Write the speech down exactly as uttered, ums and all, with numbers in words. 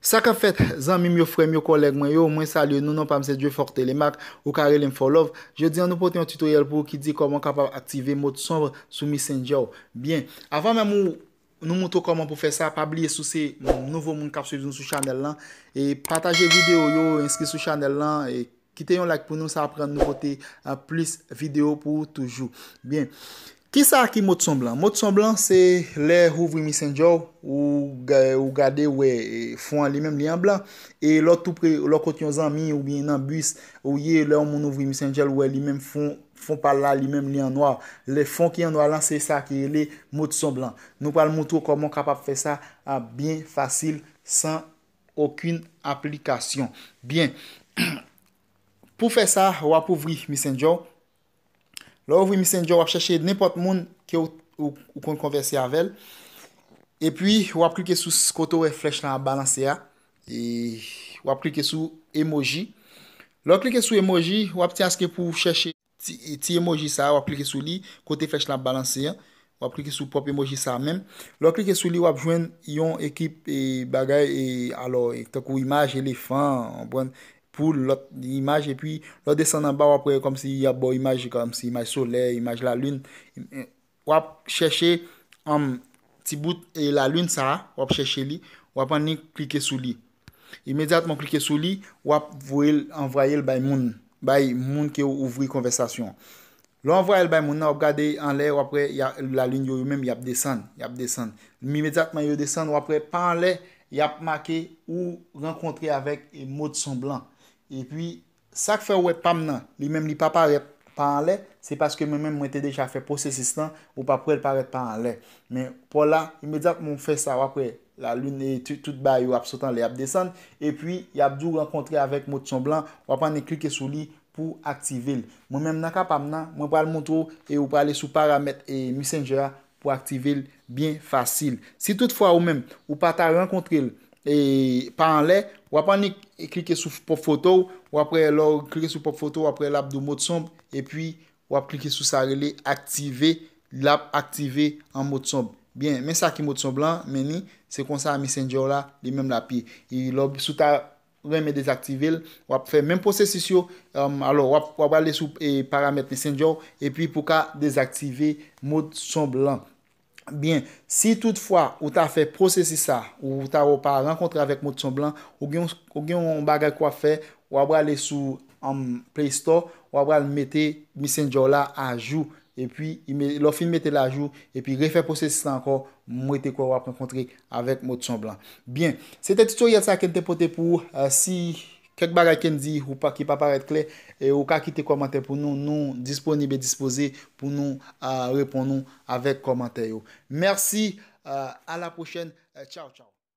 Sa k ap fèt, zanmi m yo, frè m yo, kòlèg mwen yo, mwen salye nou, non pa m se Dieuforte Lemaque, ou ka rele m For Love. Jodi a nou pote yon tutoriel pou ou ki di kòman w kapab aktive mot sombre sou Messenger w. Byen, avan menm ou nou moutre w kòman pou fè sa, pa bliye si w se nouvo moun k ap swiv nou sou chanèl lan, e pataje videyo yo, enskri sou chanèl lan, e kite yon like pou nou, sa aprann nou pote ah, plis videyo pou ou toujou. Byen, kisa ki mot sombre lan? Mot sombre lan se lè ou ouvri Messenger w, ou, ga- ou gade wè e, fon an li menm li an blan. E lè w tou pre, lè w kot yon zanmi oubyen nan bis ou ye, lè yon moun ouvri Messenger l, ou wè li menm fon, fon pa l la li menm li an nwa. Lè fon ki an nwa lan se sa ki rele mot sombre lan. Nou pral moutre w kòman w kapab fè sa ah, byen fasil san okenn aplikasyon. Byen, pou fè sa, w ap ouvri Messenger w. Lè w ouvri Messenger, w ap chèche nenpòt moun ke w, ou, ou konn konvèse avè l. Epi, w ap klike sou s- kote w wè flèch lan ap balanse a. E w ap klike sou emoji. Lè w klike sou emoji, w ap ti aske pou w chèche ti, ti emoji sa a, w ap klike sou li, kote flèch lan ap balanse an. W ap klike sou pwòp emoji sa a menm. Lè w klike sou li, w ap jwenn yon ekip e, bagay, e, alò, e, tankou imaj elefan, w konprann, poul, lòt imaj, epi lè w desann anba, w ap wè kòmsi y ap ba w imaj, kòmsi imaj solèy, imaj lalin. W ap chèche um, ti bout e, lalin sa a, w ap chèche li, w ap annik klike sou li. Imedyatman w klike sou li, w ap voye l, anvwaye l bay moun, bay moun ke w ouvri konvèsasyon. Lè w anvwaye l bay moun nan, w ap gade anlè, w ap wè y a- lalin yo, yo menm, y ap desann, y ap desann. Imedyatman yo desann, w ap wè pa anlè, y ap make ou rankontre avèk e, mot sombre lan. Epi, sa k fè w wè pa m nan, li menm li pa parèt pa anlè, se paske mwen menm mwen te deja fè pwosesis lan, ou p ap wè l parèt pa anlè. Men pa w la, imedyatman w fè sa, w ap wè lalin e tout, tout bagay yo ap sot anlè, y ap desann, epi y ap di w rankontre avèk mot sombre lan, w ap annik klike sou li pou aktive l. Mwen menm nan ka pa m nan, mwen pral moutre w e ou prale sou paramèt e Messenger a pou aktive l byen fasil. Si toutfwa ou menm ou pa ta rankontre l e, pa anlè, w ap annik klike sou pwòp foto w, w ap wè lè w klike sou pwòp foto w, w ap wè l ap di w mot sombre, epi w ap klike sou sa rele aktive, l ap aktive an mot sombre. Byen, men sa ki mot sombre lan, men ni, se konsa Messenger w la, li menm l ap ye. E lè w- si w ta renmen dezaktive l, w ap fè menm pwosesis yo, um, alò, w ap, w ap ale sou e, paramèt Messenger w, epi pou ka dezaktive mot sombre lan. Byen, si toutfwa ou ta fè pwosesis sa, ou ta wè w pa rankontre avèk mot sombre lan, ou gen, yon- ou gen yon bagay ke w ap fè, w ap prale sou um, Play Store, w ap pral mete Messenger w la ajou. Epi, ime- lè w fin mete l ajou, epi refè pwosesis la ankò, m rete kwè w ap rankontre avèk mot sombre lan. Byen, se te tutoriel sa ke m te pote pou ou. Ah, si kèk bagay ke m di ou pa, ki pa parèt klè, e ou ka kite kòmantè pou nou. Nou disponib e dispoze pou nou ah, reponn ou avèk kòmantè yo. Mèsi, ah, a la pwochèn. Eh, tchaw, tchaw.